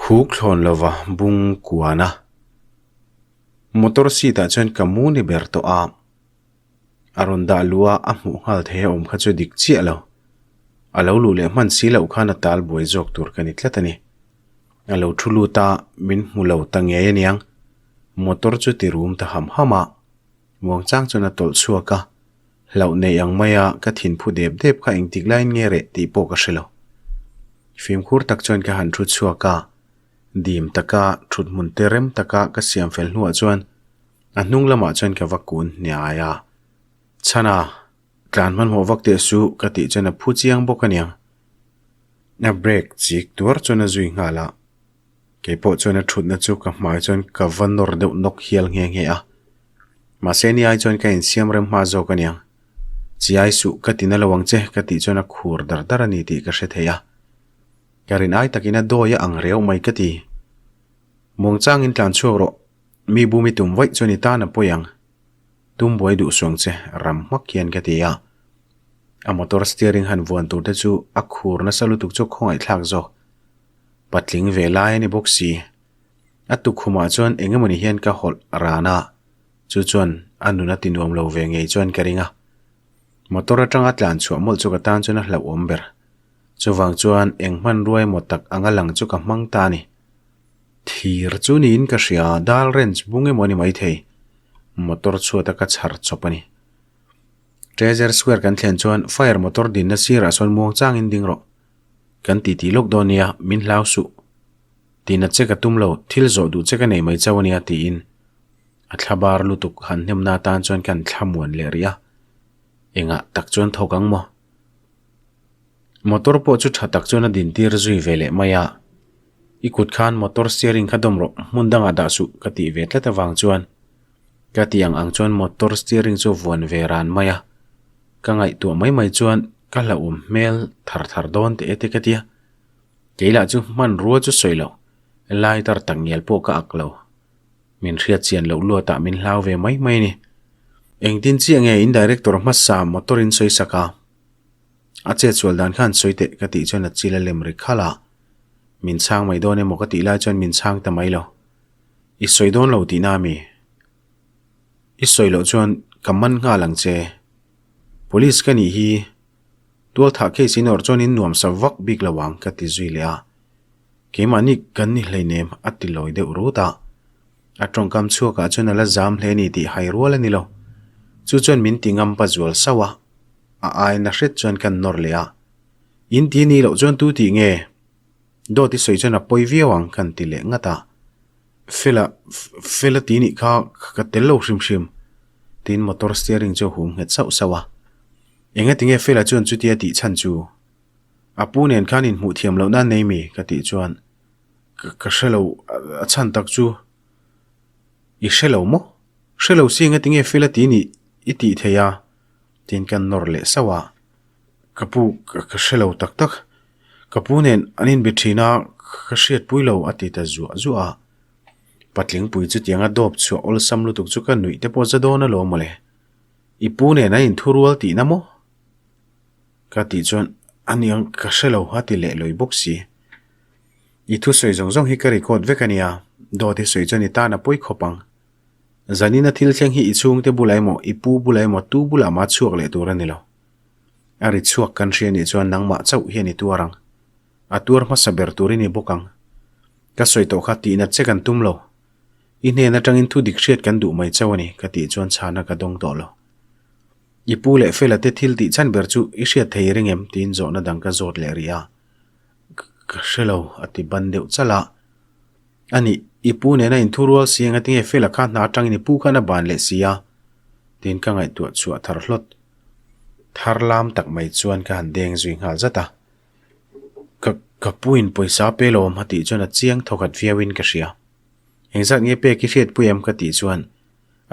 Huk thlawn lova bung kuan a. Motor seat ah chuan ka mu ni ber tawh a. A rawn dah luh a, a hmuh nghal thei a awm kha chu dik chiah lo. A lo luh leh hman si loh khan a tal buai zawk tur ka ni tlat a ni. A lo thu lut a, min hmu lo ta ngei aniang. Motor chu ti rum ta ham ham a. Muangchang chuan a tawlh chhuak a. Hlauh nei ang maia ka thin phu dep dep kha engtik laiin nge reh tih pawh ka hre lo. Fimkhur tak chuan ka han thu chhuak a, dim taka thut hmun te rem taka ka siam fel hnuah chuan a hnung lamah chuan ka va kun hniai a. Chhana, tlan hmanhmawh vak teh suh ka tih chuan a phu chiang bawk aniang. A brake chik tuar chuan a zui nghal a. Kei pawh chuan a thutna chu ka hmai chuan ka va nawr deuh nawk hial nghe nghe a. Mahse ni ai chuan ka insiam rem hma zawk aniang. Chiai suh ka ti na lo ang che ka tih chuan a khur dar dar a ni tih ka hre thei a. Ka rin ai takin a dawi a ang reuh mai ka ti. Muangchangin tlan chhuak rawh, mi bum i tum vaih chuan i tan a pawi ang. Tum buai duh suang che ram hmak hian ka ti a. A motor steering han vuan tur te chu a khur nasa lutuk chu khawngaihthlak zawk. Patling ve lai a ni bawk si. A tukkhumah chuan eng emawni hian ka hawlh ran a, chu chuan a nun a ti nuam lo ve ngei chuan ka ring a. Motor atanga tlan chhuah mawlh chu ka tan chuan a hlauhawm ber. Chuvang chuan eng hmanrua emaw tak anga lang chu ka hmang ta a ni. Thir chu niin ka hria, dal wrench bung emaw a ni maithei. Motor chhuata ka chhar chawp a ni. Treasure Square kan thlen chuan fire motor dinna sirah sawn muang changin ding rawh. Kan ti tih lawk dawn nia, min hlau suh. Tina che ka tum lo, thil zawh duh che ka nei mai chauh ania tiin a thla bar lutuk han hnemna atan chuan kan thla muan leh rih a. Engah tak chuan thawk ang maw? Motor pawh chu tha tak chuan a din tir zui ve leh mai a. I kut khan motor steering kha dawm rawh, hmun dangah dah suh ka tih ve tlat avang chuan ka tih ang ang chuan motor steering chu vuan ve ran mai a. Ka ngaihtuah mai mai chuan ka hlauhawm hmel thar thar dawn teh e te ka tia. Kei lah chu hmanrua chu sawi loh, lighter tak ngial pawh ka ak lo. Min hriat chian loh luatah min hlau ve mai mai a ni. Engtin chiah nge in director hmasa motor in sawi sak a? A chet sual dan khan sawi teh ka tih chuan a chil a lem ri khalh a. Min chhang mai dawn emaw ka tih lai chuan min chhang ta mai lo. I sawi dawn lo tihna a mi? I sawi loh chuan ka man nghal ang che. Police ka nih hi Tualthah case in awrh chuan in nuam sa vak bik lo ang ka ti zui leh a. Keimahni kan ni hleinem a ti lawi deuh rut a. A tawngkam chhuakah chuan a la zam hle ni tih hai rual a ni lo. Chu chuan min ti ngam pa zual sauh a. A aina hret chuan kan nawr leh a. In ti ni loh chuan tu tih nge? Dawt i sawi chuan a pawi viau ang kan ti leh ngat a. Fela, Fela ti nih kha ka tel lo hrim hrim. Tiin motor steering chu a hum nghet sauh sauh a. Engatinge Fela chuan chutia tih chhan chu? A pu nen khan inhmuh thiam lohna an nei mi? ka tih chuan ka ka hre lo a chhan tak chu i hre lo maw? Hre lo si engatinge Fela ti nih i tih thei a? Tiin ka nawr leh sauh a. Ka pu ka ka hre lo tak tak. Ka pu nen an inbe thin a ka hriatpui lo a ti ta zuah zuah a. Patlingpui chutianga dawp chhuah awlsam lutuk chu ka nuih te pawh za dawn alawm mawle. I pu nen a inthu rual tihna maw? Ka tih chuan a niang ka hre lo a ti leh lawi bawk si. I thusawi zawng zawng hi ka record vek a nia, dawt i sawi chuan i tan a pawi khawp ang. Zanina thil thleng hi i chhungte bulah emaw, i pu bulah emaw tu bulah mah chhuak leh tur a ni lo. A ri chhuak kan hria nih chuan nangmah chauh hian i tuar ang. A tuar hmasa ber turin i bawk ang. Ka sawi tawh kha tihna che kan tum lo. I hnen atangin thu dik hriat kan duh mai chauh a ni, ka tih chuan chhana ka dawng tawh lo. I pu leh Fela te thil tih chhan ber chu i hriat thei ring em? tiin zawhna dang ka zawt leh rih a. Ka hre lo, a ti ban deuh chalh a. A nih, i pu nena inthu rual si eng atinge Fela kha hna atangin i pu khan a ban leh si a? tiin ka ngaihtuah chhuah thar hlawt. Thar lam tak mai chuan ka han deng zui nghal zat a. Ka ka puin pawisa pe lo awm a tih chuan a chiang thawkhat viauin ka hria. Engzat nge pek i hriatpui em ka tih chuan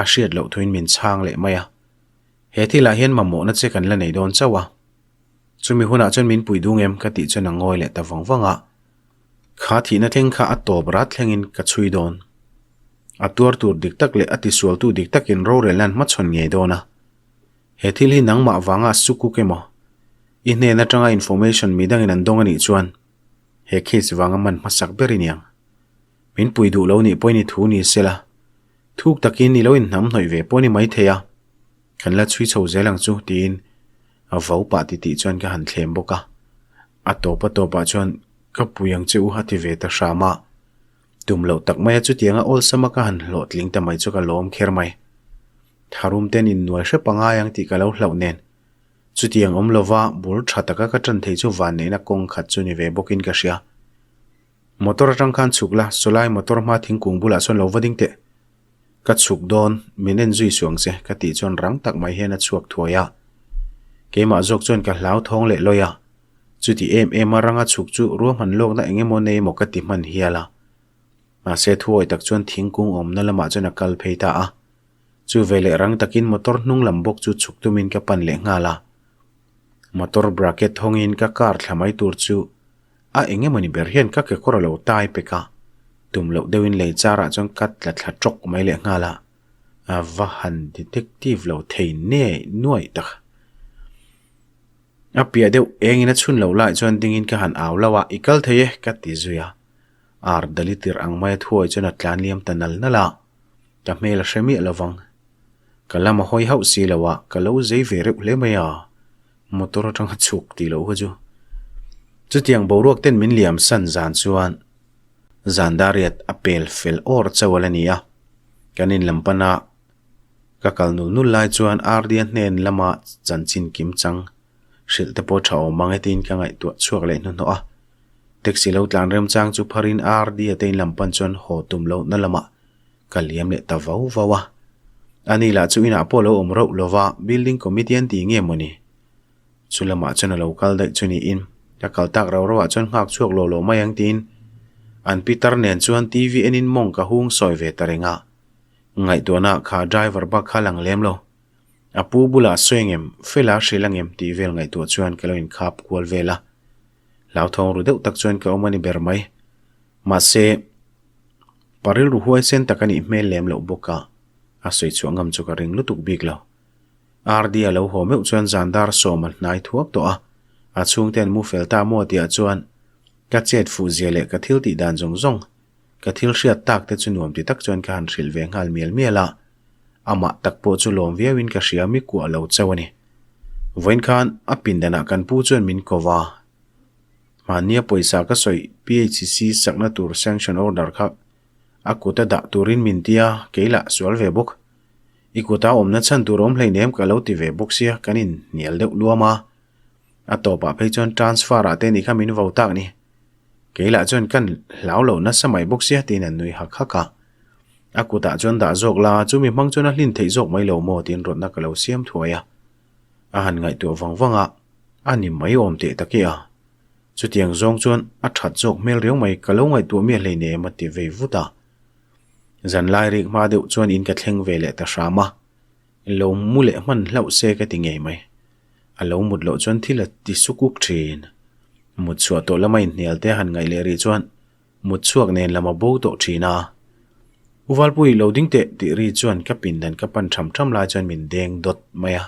a hriat loh thuin min chhang leh mai a. He thilah hian mamawhna che kan la nei dawn chauh a. Chumi hunah chuan min pui dung em ka tih chuan a ngawi leh ta vang vang a. Kha thihna thleng kha a tawp rat thlengin ka chhui dawn. A tuar tur dik tak leh a tisualtu dik takin rorelna an hmachhawn ngei dawn a. He thil hi nangmah vanga sukuk emaw? I hnen atanga information midangin an dawng a nih chuan he case vanga man hmasak ber i niang. Min pui duh lo nih pawhin i thu ni se la, thuk takin i lo inhnam hnawih ve pawh ni maithei a, kan la chhui chho zel ang chu tiin a vo pah titih chuan ka han thlem bawk a. A tawp a tawpah chuan ka pui ang che u a ti ve ta hram a. Tum loh tak maia chutianga awlsama ka han hlawhtling ta mai chu ka lawm kher mai. Tharum ten innuai hrep a ngai ang tih ka lo hlauh nen. Chutiang awm lova bul tha taka ka tan thei chu vanneihna kawng khat chu ni ve bawkin ka hria. Motor atang khan chhuk la, sawlai motor hma thingkung bulah chuan lo va ding teh. Ka chhuk dawn, min en zui suang che, ka tih chuan rang tak mai hian a chhuak thuai a. Keimah zawk chuan ka hlau thawng leh lawi a. Chuti em em a ranga chhuk chu ruahman lawkna eng emaw nei emaw ka ti hman hial a. Mahse thuawi tak chuan thingkung awmna lamah chuan a kal phei ta a. Chu veleh rang takin motor hnung lam bawk chu chhuk tumin ka pan leh nghal a. Motor bracket thawngin ka car thla mai tur chu a eng emawni ber hian ka kekawr a lo tai pek a, tum loh deuhin lei charah chuan ka tla thla tawk mai leh nghal a, a va han detective lo thei nuai nuai tak. A piah deuh engin a chhun loh lai chuan dingin ka han au lo a, i kal thei e ka ti zui a, ar dali tirh ang maia thuawi chuan a tlan liam ta nal nal a. Ka hmel a hre miah lo vang. Ka lam a hawi hauh si lo a, ka lo zei ve reuh hle mai a, motor atanga chhuk tih loh kha chu. Chutiang boruak ten min liam san zan chuan zan dariat a pel fel awr chauh a la ni a, kan in lam pana ka kal nul nul lai chuan Ardia hnen lama chanchin kim chang hrilh te pawh tha awm ang e tiin ka ngaihtuah chhuak leh hnuhnawh a. Taxi lo tlan remchang chu pharin Ardia te in lam pan chuan haw tum lohna lamah Ka liam leh ta vau vau a. Ani lah chu inah pawh lo awm rauh lo va, building committee an tih nge mawni? Chu lamah chuan a lo kal daih chu niin, ka kal tak rau rauah chuan nghak chhuak lo lo mai ang tiin an pitar nen chuan TV enin mawng ka hung sawi ve ta reng a. Ngaihtuahna kha driver bak kha lang lem lo. A pu bulah sawi angem, fela hrilh angem tih vel ngaihtuah chuan ka lo inkhap kual vel a. Hlauthawng ru deuh tak chuan ka awm a ni ber mai. Mahse. Pa rilru huaisen tak a nih hmel lem loh bawk a, a sawi chhuah ngam chu ka ring lutuk bik lo. RD a lo haw meuh chuan zan dar sawm a hnai thuak tawh a, a chhungte an mu fel ta maw tihah chuan ka chet fuh zia leh ka thil tih dan zawng zawng, ka thil hriat tak te chu nuam ti tak chuan ka han hrilh ve nghal mial mial a, amah tak pawh chu lawm viauin ka hria mi kuah lo chauh a ni. Vawiin khan a pindanah kan pu chuan min ko va. Mahnia pawisa ka sawi PHC sakna tur sanction order kha a kuta dah turin min ti a, kei lah sual ve bawk. I kuta awmna chhan tur awm hleinem ka lo ti ve bawk sia kan inhnial deuh luam a. A tawpah phei chuan transfer ah te nih kha min vo tak ni. Kei lah chuan kan hlau lo nasa mai bawk sia tiin an nui hak hak a. A kutah chuan dah zawk la, chumi hmang chuan a hlin theih zawk mai lo maw tiin rawtna ka lo siam thuai a. A han ngaihtuah vang vang a. A ni mai awm teh tak i a. Chutiang zawng chuan a that zawk hmel riau mai ka lo ngaihtuah miah hleinem a ti vei vut a. Zan lai rik hma deuh chuan in ka thleng ve leh ta hram a. Lo mu leh hman hlauh se ka ti ngei mai. A lo mut loh chuan thil a ti sukuk thin. Mut chhuah tawh lama inhnial te a han ngaih leh rih chuan mut chhuak nen lam a bo tawh thin a. U Valpui lo ding teh tih ri chuan ka pindan ka pan tham tham lai chuan min deng dawt mai a.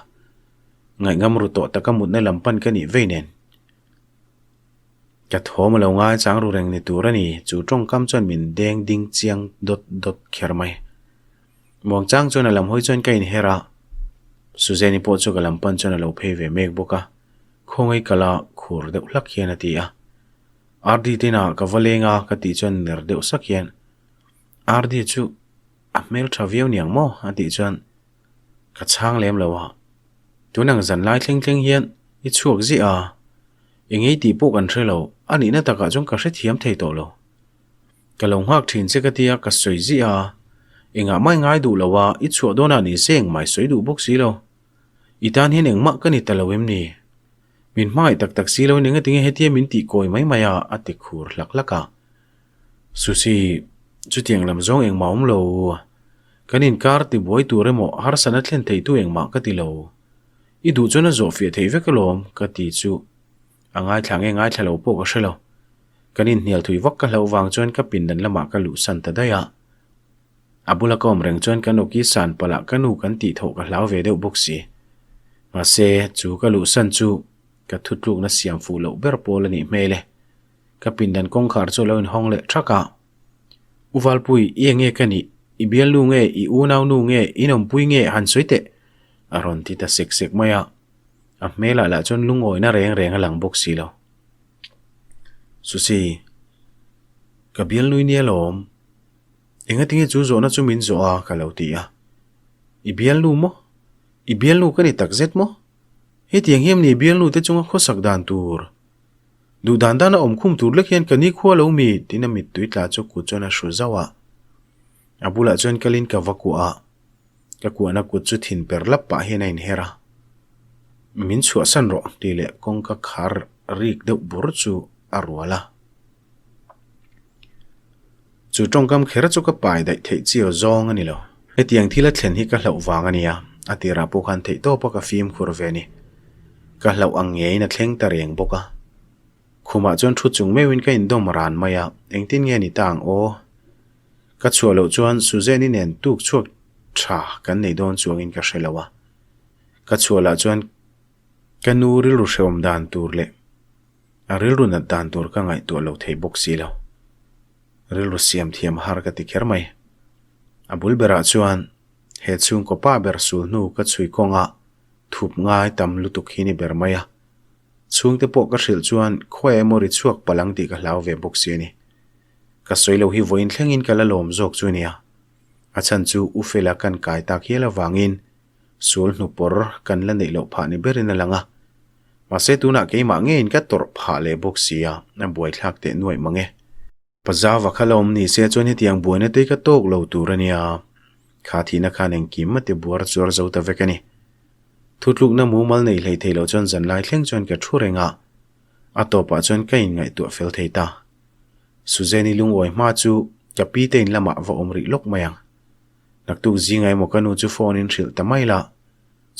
Ngaihngam ru tawh taka mutna lam pan ka nih vei nen. Ka thawm a lo ngai chang ru reng ni tur a ni, chu tawngkam chuan min deng ding chiang dawt dawt kher mai. Muang chang chuan a lam hawi chuan ka inher a, Suzanne-i pawh chu ka lam pan chuan a lo phei ve mek bawk a, khawngaih ka la khur deuh hlak hian a ti a. RD te inah ka va leng a ka tih chuan ner deuh sak hian, RD chu a hmeltha viau niang maw? a tih chuan Ka chhang lem lo a, tun ang zan lai thleng thleng hian i chhuak ziah a, eng ei tih pawh kan hre lo, a nihna takah chuan ka hrethiam thei tawh lo. Ka lo nghak thin che ka tia ka sawi ziah a, engah mah i ngai duh lo a, i chhuah dawnah ni se engmah i sawi duh bawk si lo. I tan hian engmah ka ni ta lo em ni? Min hmangaih tak tak si lo in engatinge hetia min tih kawi mai mai a, a ti khur hlak hlak a. Susi, chutiang lam zawng engmah awm lo. Kan inkar tibuai tur emaw harsatna thlen theitu engmah ka ti lo. I duh chuan a zawh fiah theih vek alawm, ka ti chu. A ngaithla nge ngaithla lo pawh ka hre lo. Kan inhnial thui vak ka hlauh vang chuan ka pindan lamah ka luhsan ta daih a. A bula ka awm reng chuan kan awki san palh ah ka nu kan tih thawh ka hlau ve deuh bawk si. Mahse, chu ka luhsan chu ka thutlukna siam fuh loh ber pawl a nih hmel e. Ka pindan kawngkhar chu a lo inhawng leh thak a. U Valpui, i eng nge ka nih? I bialnu nge, i unaunu nge, i nawmpui nge han sawi teh? A rawn ti ta sek sek mai a. A hmelah lah chuan lungawina reng reng a lang bawk si lo. Susi, ka bialnui nia lawm. Engatinge chu zawhna chu min zawh a? ka lo ti a. I bialnu maw? I bialnu ka ni takzet maw? Hetiang hian ni bialnu te chunga khawsak dan tur? Duh dan dan a awm khum tur lek hian ka nikhua lo mi? tiin a mittui tla chu kut chuan a hru zauh a. A bulah chuan kalin ka va kuah a. Ka kuahna kut chu thin per lap pah hian a inher a. Min chhuahsan rawh tih leh kawngka khar rik deuh bur chu a rual a. Chu tawngkam kher chu ka pai daih theih chiau zawng a ni lo. Hetiang thil a thlen hi ka hlauh vang a nia, a tirah pawh khan theihtawpa ka fimkhur ve a ni. Ka hlauh ang ngeiin a thleng ta reng bawk a. Khumah chuan thu chung meuhin ka indawm ran mai a, engtin nge ni ta ang aw? Ka chhuah loh chuan Suzanne-i nen tuk chhuak tha kan nei dawn chuangin ka hre lo a. Ka chhuah lah chuan ka nu rilru hrehawm dan tur leh a rilru nat dan tur ka ngaihtuah lo thei bawk si lo. Rilru siam thiam har ka ti kher mai. A bul berah chuan he chhungkaw pa ber sul hnu ka chhui kawngah thup ngai tam lutuk hi ni ber mai a. Chhungte pawh ka hrilh chuan khawi emaw ri chhuak palh ang tih ka hlau ve bawk si a ni. Ka sawi lo hi vawiin thlengin ka la lawm zawk chu nia. A chhan chu U Fela kan kai tak hial avangin sul hnupawr kan la neih loh phah ni berin a lang a. Mahse tunah keimah ngeiin ka tawrh phah leh bawk si a, a buaithlak teh nuaih mang e. Pazava kha la awm ni se chuan hetiang buaina te ka tawk lo tur a nia. Kha thihna khan engkim a ti buar chuar zo ta vek a ni. Thutlukna mumal nei hlei thei lo chuan zanlai thleng chuan ka thu reng a, a tawpah chuan ka inngaihtuah fel thei ta. Suzanne-i lungawi hma chu ka pi te in lamah va awm rih lawk mai ang. Naktuk zingah emaw ka nu chu phone in hrilh ta mai la,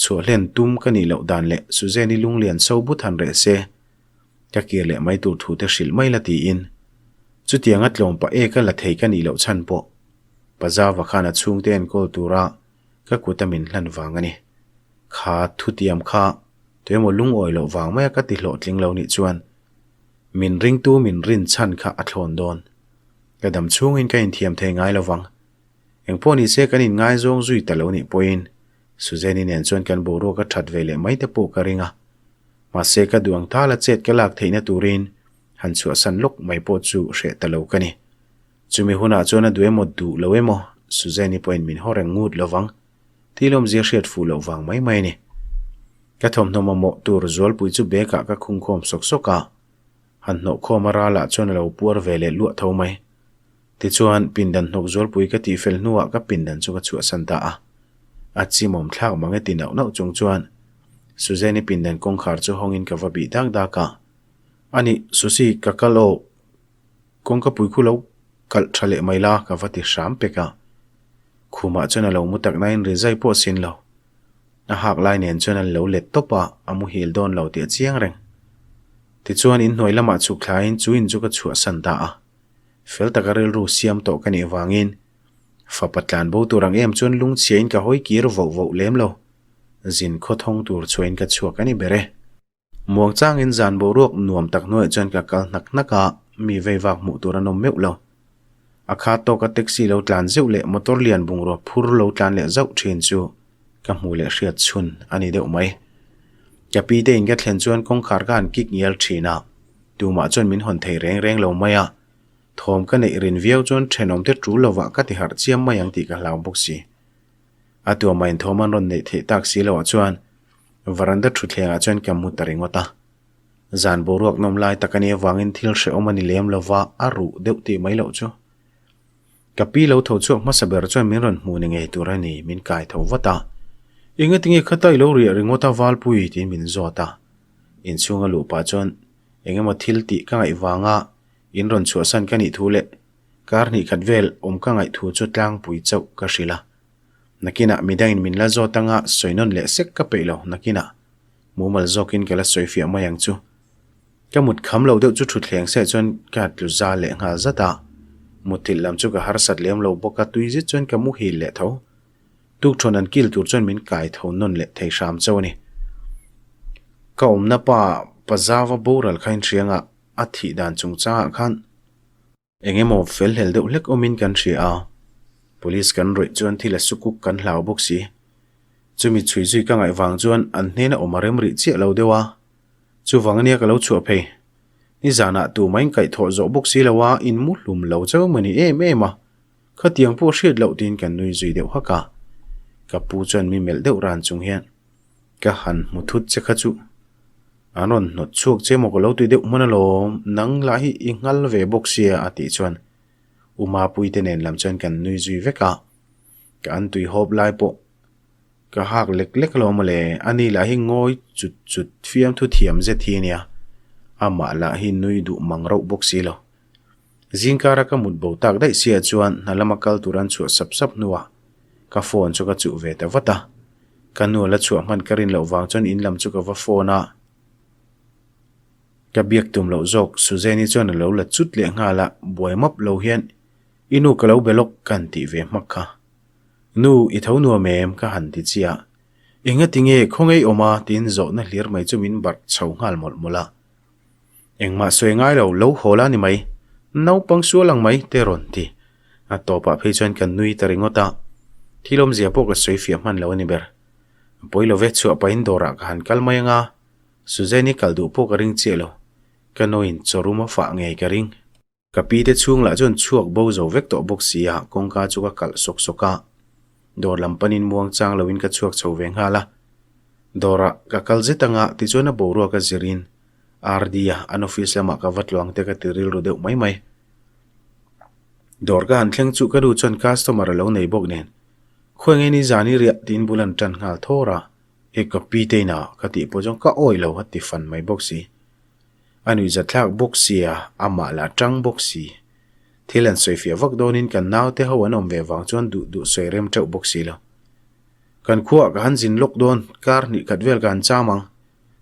chhuah hlen tum ka nih loh dan leh Suzanne-i lunglian so but han reh se, ka kir leh mai tur thu te hrilh mai la tiin. Chutiang a tlawm pah e ka la thei ka nih loh chhan pawh Pazava khan a chhungte enkawl tura ka kut a min hlan vang a ni. Kha thutiam kha tuemaw lungawi loh vang maia ka ti hlawhtling lo nih chuan Min ringtu min rin chhan kha a thlawn dawn. Ka dam chhungin ka inthiam thei ngai lo vang. Engpawh ni se kan inngaizawng zui ta lo nih pawhin Suzanne-i nen chuan kan boruak a that ve leh mai te pawh ka ring a. Mahse ka duh ang tala chet ka lak theihna turin han chhuahsan lawk mai pawh chu hreh ta lo ka ni. Chumi hunah chuan a duh emaw duh lo emaw Suzanne-i pawhin min haw reng ngut lo vang. Thil awmzia hriat fuh loh vang mai mai a ni. Ka thawmhnaw mamawh tur zualpui chu bag ah ka khungkhawm sawk sawk a, han hnawhkhawm a ral ah chuan a lo puar ve leh luah tho mai. Tichuan, pindan hnawk zualpui ka tih fel hnuah ka pindan chu ka chhuahsan ta a. A chimawm thlak mang e ti nauh nauh chung chuan Suzanne-i pindan kawngkhar chu hawngin ka va bih dak dak a. Ani, Susie, ka kal aw. Kawngka pui khu lo kalh tha leh mai la ka va ti hram pek a. Khumah chuan a lo mu tak nain rizai pawh a sin lo. A hak lai nen chuan an lo let tawp a, a muhil dawn lo tih a chiang reng. Tichuan inhnuai lamah chhuk thlaiin chu in chu ka chhuahsan ta a. Fel taka rilru siam tawh ka nih vangin fapa tlan bo tur ang em chuan lungchhiain ka hawi kir voh voh lem lo. Zin khawthawng tur chhuahin ka chhuak a ni ber e. Muang changin zan boruak nuam tak hnuaiah chuan ka kal hnak hnak a, mi vei vak hmuh tur an awm meuh lo. A kha tawka taxi lo tlan zeuh leh motor lian bungrua phur lo tlan leh zauh thin chu ka hmuh leh hriat chhun a ni deuh mai. Ka pi te in ka thlen chuan kawngkhar ka han kik ngial thin a, tumah chuan min hawn thei reng reng lo mai a, thawm ka neih rin viau chuan thenawmte tul lovah ka ti harh chiam mai ang tih ka hlau bawk si. A tuamah in thawm an rawn neih theih tak si loh ah chuan Varanda thutthlengah chuan ka mu ta ringawt a. Zan boruak nawm lai tak a nih avangin thil hrehawm a ni lem lo va, a ruh deuh tih mai loh chu. Ka pi lo tho chhuak hmasa ber chuan min rawn hmuh ni ngei tur a ni, min kai tho vat a. Engatinge khata i lo riah ringawt a Valpui? tiin min zawt a. Inchhung a luh pah chuan eng emaw thil tih ka ngaih vanga in rawn chhuahsan ka nih thu leh kar hnih khat vel awm ka ngaih thu chu tlangpui chauh ka hrilh a. Nakinah midangin min la zawt anga sawi nawn leh sek ka peih lo, nakinah mumal zawkin ka la sawi fiah mai ang chu. Ka mut kham lo deuh chu thutthleng se chuan ka tlu za leh nghal zat a, mutthilh lam chu ka harsat lem lo bawk a, tui zet chuan ka muhil leh tho. Tukthawn an kil tur chuan min kai tho nawn leh thei hram chauh a ni. Ka awmna pa Pazava boral kha inhriangah a thih dan chungchangah khan. Eng emaw fel hlel deuh hlek awmin kan hria a, Police kan rawih chuan thil a sukuk kan hlau bawk si. Chumi chhui zui ka ngaih vang chuan an hnena awm a rem rih chiah lo deuh a, chuvang ania ka lo chhuah phei. Nizanah tumah in kaihthawh zawh bawk si lo a, in mu hlum lo chauh emaw ni em em a, khatiang pawh hriat loh tiin kan nui zui deuh hak a. Ka pu chuan mi melh deuh ran chung hian, Ka han hmu thut che kha chu an rawn hnawt chhuak che maw ka lo ti deuh hman alawm, nang lah hi i nghal ve bawk sia a tih chuan U Mapuite nen lam chuan kan nui zui vek a, ka an tui hawp lai pawh ka hak lek lek alawm mawle, ani lah hi ngawi chut chut fiamthu thiam zet hi ania, amah lah hi nui duh mang rauh bawk si lo. Zingkara ka mut bo tak daih sia chuan hna lama kal tur an chhuah sap sap hnuah ka phone chu ka chuh ve ta vat a. Ka nu a la chhuah hman ka rin loh vang chuan in lam chu ka va phone a. Ka biak tum loh zawk Suzanne-i chuan a lo la chut leh nghal a, buai map lo hian i nu ka lo be lawk ka han tih ve hmak kha. Nu, i tho nuam em? ka han ti chiah. Engatinge khawngaih awm a? tiin zawhna hlir mai chu min barh chho nghal mawlh mawlh a. Engmah sawi ngai lo, lo haw la ni mai. Naupang sual ang mai, te rawn ti. A tawpah phei chuan ka nui ta ringawt a. Thil awmzia pawh ka sawi fiah hman lo a ni ber. Pawi lo ve chhuah pahin dawrah ka han kal mai anga, Suzanne-i kal duh pawh ka ring chiah lo. Ka nuin chawrum a fah ngei ka ring. Ka pi te chhung lah chuan chhuak bo zo vek tawh bawk si a, kawngka chu ka kalh sawk sawk a. Dawr lam panin muang chang loin ka chhuak chho ve nghal a. Dawrah ka kal zet anga tichuan a boruak a zirin RD-a an office lamah ka va tluang te ka ti rilru deuh mai mai. Dawr ka han thleng chu ka nu chuan customer a lo nei bawk nen, Khawi nge ni zan i riah tiin bul an tan nghal thawr a, E ka pi te inah ka tih pawh chuan ka awih lo a ti fan mai bawk si. A nuihzatthlak bawk sia, amah lah tang bawk si. Thil an sawi fiah vak dawnin kan naute ho an awm ve vang chuan duh duh sawi rem teuh bawk si lo. Kan khuaah ka han zin lawk dawn, kar hnih khat vel ka han cham ang,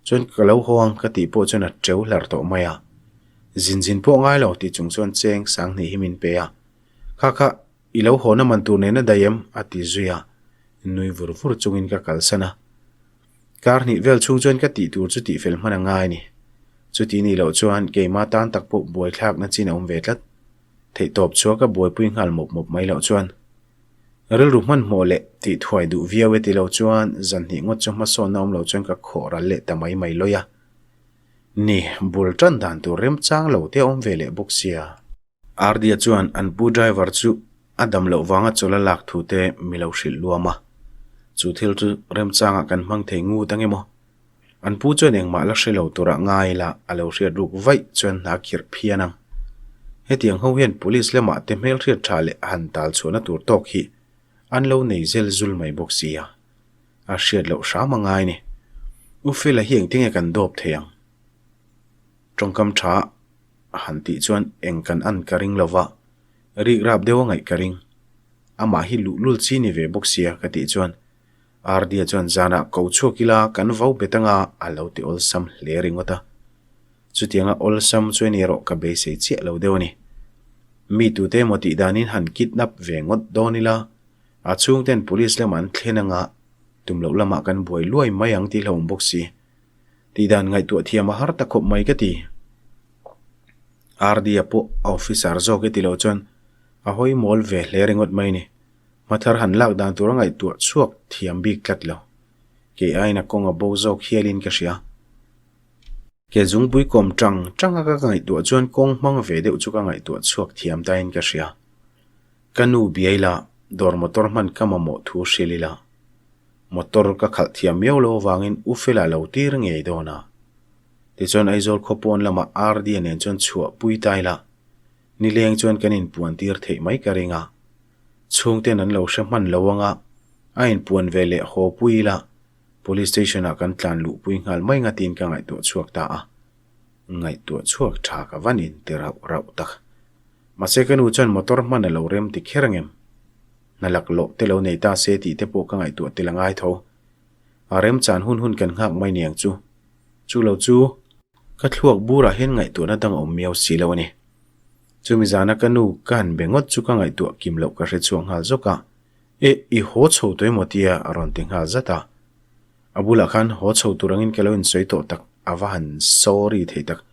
chuan ka lo haw ang ka tih pawh chuan a teu hlar tawh mai a. Zin zin pawh ngai lo tih chung chuan cheng sanghnih hi min pe a. Kha kha, i lo hawna man tur nen a daih em? a ti zui a, nui vur vur chungin ka kalsan a. Kar hnih vel chhung chuan ka tih tur chu tihfel hman a ngai a ni. Chuti nih loh chuan keima tan tak pawh buaithlakna chin a awm ve tlat. Theihtawp chhuah ka buaipui nghal mawp mawp mai loh chuan rilru hmanhmawh leh tih thuai duh viau e ti lo chuan zan hnih ngawt chu hmasawnna awm lo chuan ka khawh ral leh ta mai mai lawi a. Ni, bul tan dan tur remchang lo te a awm ve leh bawk sia. Ardia chuan an pu driver chu a dam loh vanga chawl a lak thu te mi lo hrilh luam a. Chu thil chu remchangah kan hmang thei ngut ang emaw? An pu chuan engmah la hre lo turah ngai la a lo hriat ruk vaih chuan hna khirh phian ang. Hetiang ho hian police lamah te hmelhriat tha leh han tal chhuahna tur tawk hi an lo nei zel zul mai bawk si a. A hriat loh hram a ngai ni. U Fela hi engtinge kan dawp thei ang? Tawngkam tha a han tih chuan eng kan an ka ring lo va, rik rap deuh a ngaih ka ring. Amah hi luhlul chi ni ve bawk sia ka tih chuan Ardia chuan zanah ko chhuak ila kan vo bet anga a lo ti awlsam hle ringawt a. Chutianga awlsam chu eni erawh ka beisei chiah lo deuh a ni. Mi tute emaw tih danin han kidnap ve ngawt dawn ila a chhungten police lamah an thlen anga tum loh lamah kan buai luai mai ang tih hlauhawm bawk si. Tih dan ngaihtuah thiam a har ta khawp mai ka ti. RD-a pawh a officer zawk e ti lo chuan a hawi mawl ve hle ringawt mai ni. Hmathar han lak dan tur a ngaihtuah chhuak thiam bik tlat lo. Kei aiin a kawng a bo zawk hialin ka hria. Ke zungpui kawm tang tang a ka ngaihtuah chuan kawng hmang ve deuh chu ka ngaihtuah chhuak thiam tain ka hria. Ka nu biai la, dawr motor hman ka mamawh thu hrilh ila. Motor ka khalh thiam miau lo avangin U Fela lo tir ngei dawn a. Tichuan Aizawl khaw pawn lamah RD-a nen chuan chhuah pui ta ila, nileng chuan kan inpuan tir theih mai ka ring a. Chhungten an lo hre hman lo anga a inpuan ve leh haw pui ila, Police Station-ah kan tlan luh pui nghal mai ngatin ka ngaihtuah chhuak ta a. Ngaihtuah chhuak tha ka van inti rauh rauh tak. Mahse ka nu chuan motor hman a lo rem ti kher angem? Hna laklawh te lo nei ta se tih te pawh ka ngaihtuah tel a ngai tho. A remchan hun hun kan nghak mai niang chu. Chu lo chu ka thluak burah hian ngaihtuahna dang a awm miau si lo a ni. Chumi zana ka nu ka han be ngawt chu ka ngaihtuah kim loh ka hre chhuak nghal zawk a. E, i haw chho tawh emaw tia a rawn ti nghal zat a. A bulah khan haw chho tur angin ka lo insawi tawh tak a va han sorry thei tak.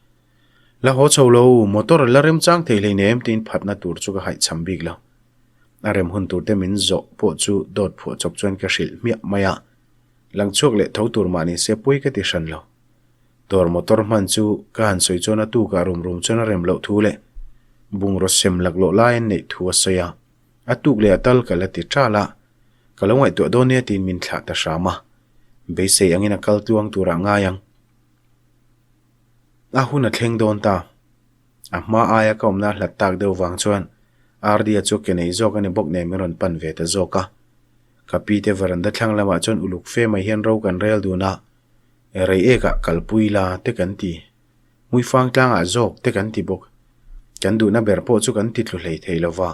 La haw chho lo, motor a la remchang thei hleinem tiin phatna tur chu ka haihchham bik lo. A rem hun tur te min zawh pawh chu dawt phuah chawp chuan ka hrilh hmiah mai a. Lang chhuak leh tho tur mah ni se pawi ka ti hran lo. Dawr motor hman chu ka han sawi chuan a tukah rum rum chuan a rem loh thu leh bungraw sem laklawh lai an neih thu a sawi a. A tuk leh a tal ka la ti ṭal a, ka lo ngaihtuah dawn nia tiin min thlah ta hram a. Beisei angin a kal tluang turah ngai ang. A hun a thleng dawn ta. A hma aia ka awmna hlat tak deuh vang chuan Ardia chu ke nei zawk a ni bawk nen min rawn pan ve ta zawk a. Ka pi te veranda thlang lamah chuan uluk fe mai hian ro kan rel dun a, rei ekah kalpui la te kan ti. Hmuifang tlangah zawk te kan ti bawk. Kan duhna ber pawh chu kan ti tlu hlei thei lo va,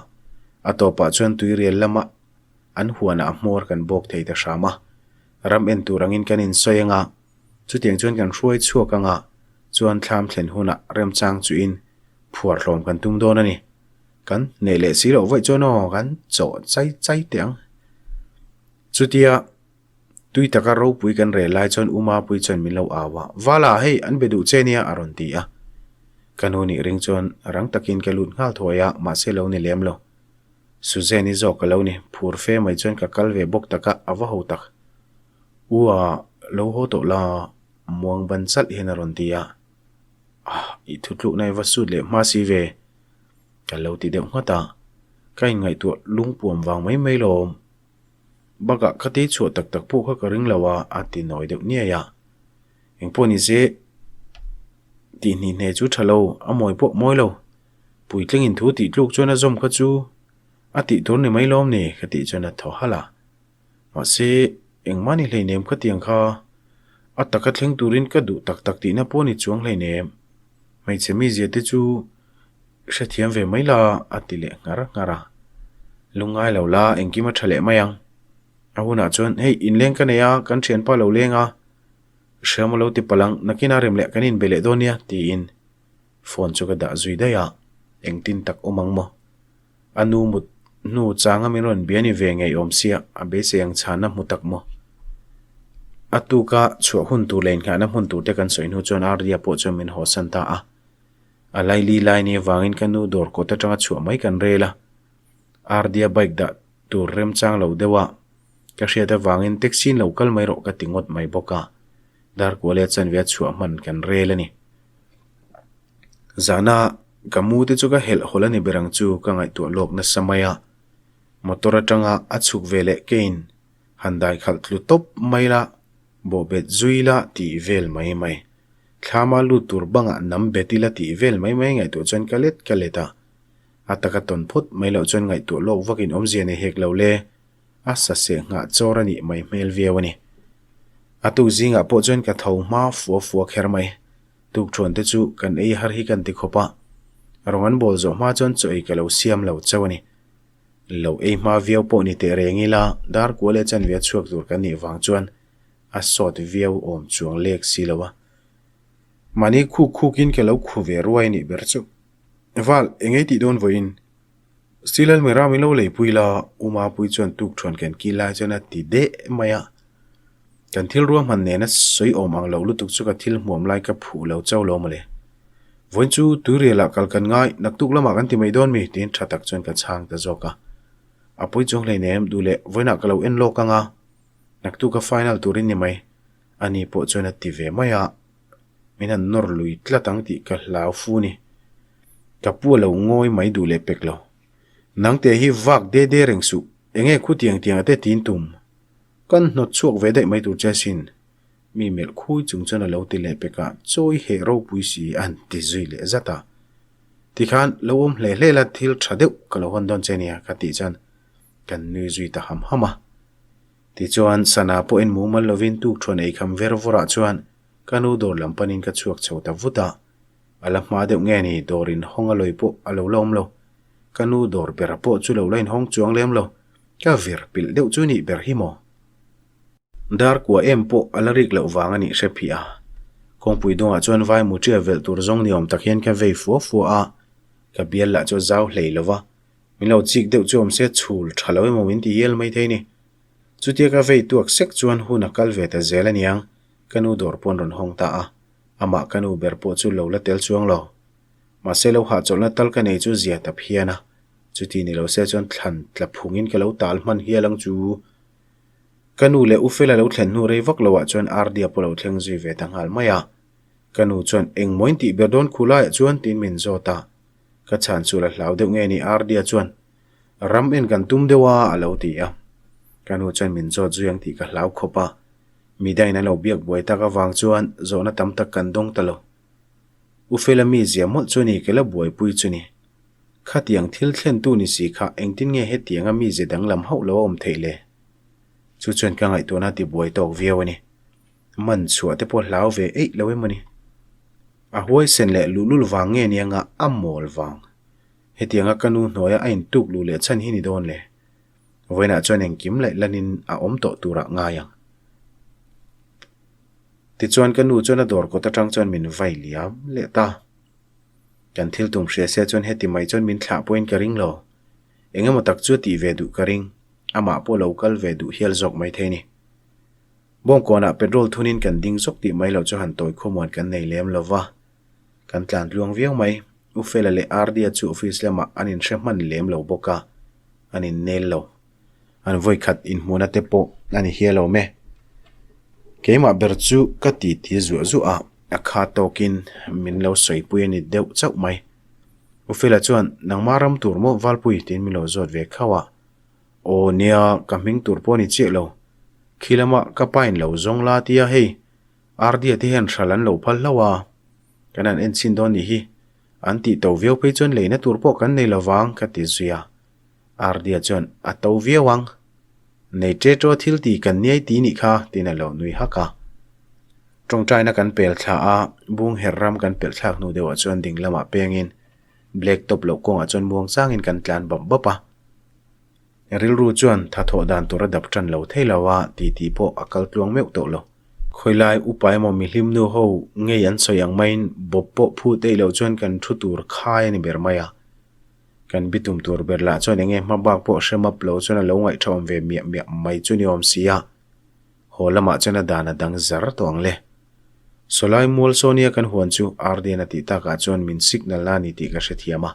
a tawpah chuan tuirial lama an huanah a hmawr kan bawk thei ta hram a. Ram en tur angin kan insawi anga Chutiang chuan kan hruai chhuak anga chuan thlam thlen hunah remchang chuin phuar hlawm kan tum dawn a ni. Kan hneh leh si loh vaih chuan aw kan chawh chai chai teh ang. Chutia tui taka ropui kan rel lai chuan U Mapui chuan min lo au a, Vala hei an be duh che nia a rawn ti a. Ka nu nih ring chuan rang takin ka lut nghal thuai a, mahse lo ni lem lo. Suzanne-i zawk ka lo ni, phur fe mai chuan ka kal ve bawk taka a va ho tak. U a, lo haw tawh la, muang ban chalh hian a rawn ti a. Ah, i thutlukna i va sut leh hma si ve, ka lo ti deuh nghat a. Ka inngaihtuah lungpuam vang mai mai lawm. Bakah ka tei chhuah tak tak pawh kha ka ring lo a, a ti nawi deuh niai a. Engpawh ni se, tih hnih hne chu tha lo, a mawi pawh mawi lo. Puitlingin thu tih tluk chuan a zawm kha chu a tih tur ni mai lawm ni, ka tih chuan a thaw halh a. Mahse, engmah ni hleinem khatiang kha a taka thleng turin ka duh tak tak tihna pawh ni chuang hleinem. Hmeichhe mizia te chu hrethiam ve mai la a ti leh nghar nghar a. Lungngai lo la, engkim a tha leh mai ang. A hunah chuan, hei inleng ka nei a, kan thianpa lo leng a, hriam a lo ti palh ang, nakinah rem leh kan inbe leh dawn nia tiin phone chu ka dah zui daih a, engtin tak awm ang maw? A nu mut hnu changa min rawn bia ni ve ngeiawm sia, a beisei ang chhanna hmu tak maw? A tuka chhuah hun tur leh inngahna hmun tur te kan sawi hnu chuan Arya pawh chuan min hawsan ta a. A laili lai ni avangin ka nu dawr kawt atanga chhuah mai kan rel a. Ardia bike dah tur remchang lo deuh a, ka hriat avangin taxi in lo kal mai rawh ka ti ngawt mai bawk a. Darkualia chanve a chhuah hman kan rel a ni. Zana ka mu te chu ka helh hawlh a ni ber ang chu ka ngaihtuah lawk nasa mai a. Motor atanga a chhuk ve leh kein han dai khalh tlu tawp mai la, bawhbet zui la tih vel mai mai. Thlama lut tur bangah nam bet ila tih vel mai mai ngaihtuah chuan ka let ka let a. A taka tawn phawt mai loh chuan ngaihtuah lawk vakin awmzia nei hek lo le. A sa seh nghah chawr a nih mai hmel viau a ni. A tuk zingah pawh chuan ka tho hma fua fua kher mai. Tukthuan te chu kan ei har hi kan ti khawp a, rawng an bawl zawh hma chuan chaw ei ka lo siam lo chauh a ni. Lo ei hma viau pawh ni teh reng ila, dar kua leh chanve a chhuak tur kan nih vang chuan a sawt viau awm chuang lek si lo a. Mahni khuk khukin ka lo khu ve ruai a nih ber chu. Val, eng ei tih dawn vawiin? Steel almirah min lo leipui la, U Mapui chuan tukthuan kan kil lai chuan a ti deh mai a. Kan thil ruahman nena sawi awm ang lo lutuk chu ka thil hmuam lai ka phuh lo chauh lo mawle. Vawiin chu tuirialah kal kan ngai, naktuk lamah kan ti mai dawn mi? tiin tha tak chuan ka chhang ta zawk a. A pawi chuang hleinem, duh leh vawiinah ka lo en lawk ang a, naktuka final turin ni mai, ani pawh chuan a ti ve mai a. Min han nawr lui tlat ang tih ka hlau fu ni. Ka pu a lo ngawi mai duh leh pek lo. Nangte hi vak de de reng suh, enge khutiang tiang ate tiin tum? Kan hnawt chhuak ve daih mai tur che asin. Mi melh khui chung chuan a lo ti leh pek a, chawi heh ropui si a han ti zui leh zat a. Tikhan lo awm hle hle la thil tha deuh ka lo hawn dawn che nia ka tih chuan kan nui zui ta ham ham a. Tichuan sana pawhin mumal lovin tukthuan ei kham ver vawrah chuan ka nu dawr lam panin ka chhuak chho ta vut a. A la hma deuh nge ni dawr inhawng a lawi pawh a lo la awm lo. Ka nu dawr bera pawh chu lo la inhawng chuang lem lo. Ka vir pilh deuh chu nih ber hi maw? Dar kua em pawh a la rik loh vang a nih hre phih a. Kawngpui dawngah chuan vai muṭia velh tur zawng ni awm tak hian ka vei fua fua a, ka bial lah chu a zau hlei lo va, min lo chik deuh chu awm se chhul tha lo emaw min ti hial maithei ni. Chutia ka vei tuak sek chuan hun a kal ve ta zel aniang, ka nu dawr pawh an rawn hawng ta a, amah ka nu ber pawh chu lo la tel chuang lo. Mahse lo hahchawlhna tal ka nei chu zia ta phian a, chuti ni lo se chuan thlan tla phungin ka lo tal hman hial ang chu. Ka nu leh U Fela lo thlen hnu rei vak loah chuan Ardia pawh lo thleng zui ve ta nghal mai a. Ka nu chuan engmaw in tih ber dawn khu laiah chuan tiin min zawt a. Ka chhan chu la hlau deuh nge ni Ardia chuan ram en kan tum deuh a a lo ti a. Ka nu chuan min zawt zui ang tih ka hlau khawp a. Midangin an lo biak buai tak avang chuan zawhna tam tak kan dawng ta lo. U Fela mi zia mawlh chu ni ke la buaipui chu ni. Khatiang thil thlentu ni si kha engtin nge hetianga mi ze danglam hauh lo a awm theih le? Chu chuan ka ngaihtuahna ti buai tawk viau a ni. Man chhuah te pawh hlau ve eih lo em a ni. A huaisen leh luhlul vang nge nianga a mawl vang. Hetianga ka nu hnuaia a intuk luh leh chhan hi ni dawn le. Vawiinah chuan engkim laih lanin a awm tawh turah ngai ang. Tichuan ka nu chuan a dawr kawt atang chuan min vai liam leh ta. Kan thil tum hria se chuan heti mai chuan min thlah pawhin ka ring lo. Eng emaw tak chu a tih ve duh ka ring, amah pawh lo kal ve duh hial zawk mai thei a ni. Bawngkawnah petrol thunin kan ding zawk tih mai loh chu han tawi khawmuan kan nei lem lo va. Kan tlan tluang viau mai. U Fela leh Ardia chu office lamah an inhre hman lem lo bawk a, an innel lo. An vawikhat inhmuhna te pawh a ni hial awm e. Keimah ber chu ka ti ti zuah zuah a, a kha tawkin min lo sawipui a ni deuh chauh mai. U Fela chuan, Nangmah ram tur maw Valpui? tiin min lo zawt ve khauh a. Aw nia, ka hming tur pawh a ni chiah lo. Khi lama ka pa in lo zawng la tia hei, Ardia te hian hral an lo phal hlauh a, kan han en chhin dawn nih hi. An tih to viau phei chuan leina tur pawh kan nei lovang ka ti zui a. Ardia chuan a to viau ang. Nei ṭe ṭaw thil ti kan niai ti nih kha tiin a lo nui hak a. Ṭawngṭaina kan pel thla a, bung her ram kan pelh thlak hnu deuhah chuan ding lamah pengin black top loh kawngah chuan muang changin kan tlan bap bap a. Rilru chuan tha thawh dan tur a dap ṭan lo thei lo a, titi pawh a kal tluang meuh tawh lo. Khawilai upa emaw mihlim nu ho ngei an sawi ang maiin bawp pawh phut eih loh chuan kan thu tur khai a ni ber mai a. Kan bitum tur ber lah chuan enge hma bak pawh hre map lo chuan a lo ngaihṭha awm ve miah miah mai chu ni awm si a, haw lamah chuan a dan a dang zar tawh ang le. Sawlai mual Sonia kan huan chu Ardian a tih takah chuan min signal na a ni tih ka hrethiam a.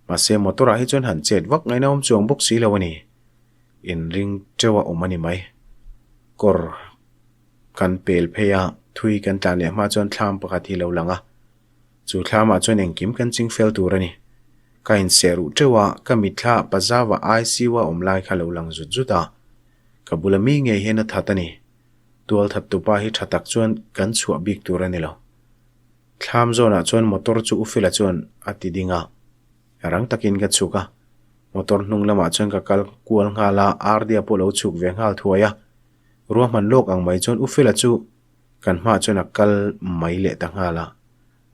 Mahse motor ah hi chuan han chet vak ngaihna awm chuang bawk si lo a ni. Inring teuh a awm a ni mai. Kawr kan pel phei a, thui kan tlan leh hma chuan thlam pakhat hi lo lang a. Chu thlamah chuan engkim kan ching fel tur a ni. Ka inseh ruh teuh a, ka mitthla Pazava ICU a awm lai kha lo lang zut zut a. Ka bula mi ngei hian a that a ni. Tualthat tupa hi tha tak chuan kan chhuah bik tur a ni lo. Thlam zawnah chuan motor chu U Fela chuan a ti ding a. Rang takin ka chhuk a. Motor hnung lamah chuan ka kal kual nghal a, Ardia pawh lo chhuk ve nghal thuai a. Ruahman lawk ang mai chuan U Fela chu Kan hmaah chuan a kal mai leh ta nghal a,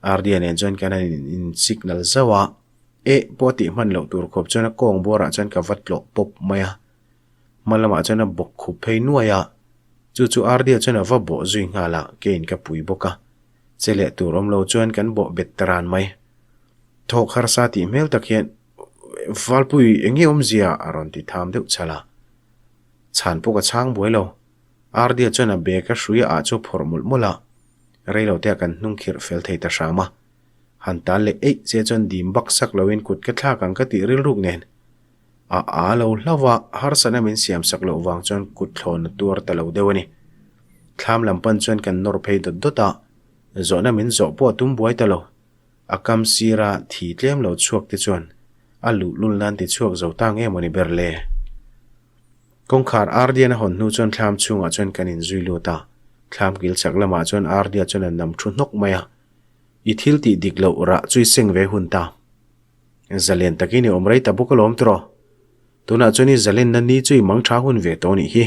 Ardia nen chuan kan han in signal zauh a, eh pawh a tih hman loh tur khawp chuan a kawng buarah chuan ka va tlawh pawp mai a, hma lamah chuan a bawk khup phei nuai a, chu chu Ardia chuan a va bawh zui nghal a, keiin ka pui bawk a, che leh tur awm lo chuan kan bawh bet ta ran mai. Thawk harsa tih hmel tak hian Valpui eng nge awmzia a rawn ti tham deuh chhal a, chhan pawh ka chhang buai lo. Ardia chuan a bag a hrui a ah chu a phawrh mawlh mawlh a, reilote ah kan hnung khirh fel thei ta hram a. Han tan leh eih che chuan dim bak sak loin kut ka thlak ang ka tih rilruk nen. A a lo hlauh a, harsatna min siam sak loh vang chuan kut thlawn a tuar ta lo deuh a ni. Thlam lam pan chuan kan nawr phei dawt dawt a, zawhna min zawh pawh a tum buai ta lo. A kam sira thi tlem lo chhuak te chuan a luhlul nan ti chhuak zo ta nge mawni ber le? Kawngkhar Ardian a hawn hnu chuan thlam chhungah chuan kan inzui lut a, thlam kil chak lamah chuan Ardia chuan a nam thu hnawk mai a, I thil tih dik loh rah chu i seng ve hun ta. Zalen takin i awm rei ta bawk alawm tiraw? Tunah chuan i zalenna ni chu i mang tha hun ve tawh nih hi.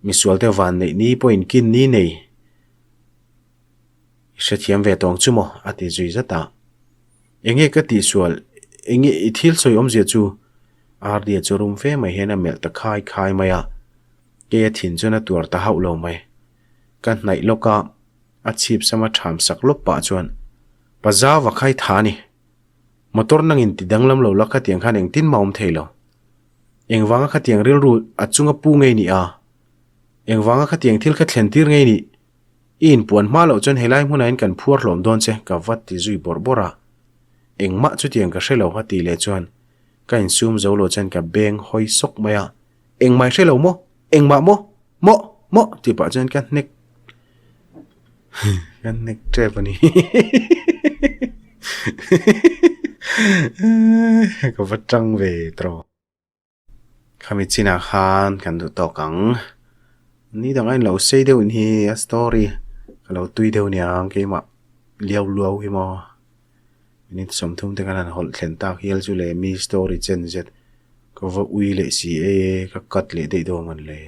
Misualte van neih ni pawhin kin ni nei. I hrethiam ve tawng chu maw? a ti zui zat a. Enge ka tihsual, enge i thil sawi awmzia chu? Ardia chu rum fe mai hian a melh ta khai khai mai a, kei a thin chuan a tuar ta hauh lo mai. Ka hnaih lawk a, a chhip sama ṭham sak lawp pah chuan, Pa Zava kha i tha a ni. Motor nangin ti danglam lo la khatiang khan engtin mah awm thei lo. Engvanga khatiang rilru a chunga pu ngei ni a? Engvanga khatiang thil kha thlen tir ngei ni? I inpuan hma loh chuan helai hmunah hian kan phuar hlawm dawn che, ka va ti zui bawrh bawrh a. Engmah chutiang ka hre lo a tih leh chuan ka insum zo lo chuan ka beng hawi sawk mai a, Engmah i hre lo maw? Engmah maw? Maw? Maw? tih pah chuan ka hnek ka hnek tep a ni. Ka va tang ve tawh. Khami chinah khan kan duh tawk ang. Ni dang a inlo sei deuh in hi a story ka lo tui deuh aniang keimah liau luau hi maw. Minute 30 te khan han hawlh thlen tak hial chu leh mi story chen zet ka va ui leh si e ka cut leh daih dawn mawn le.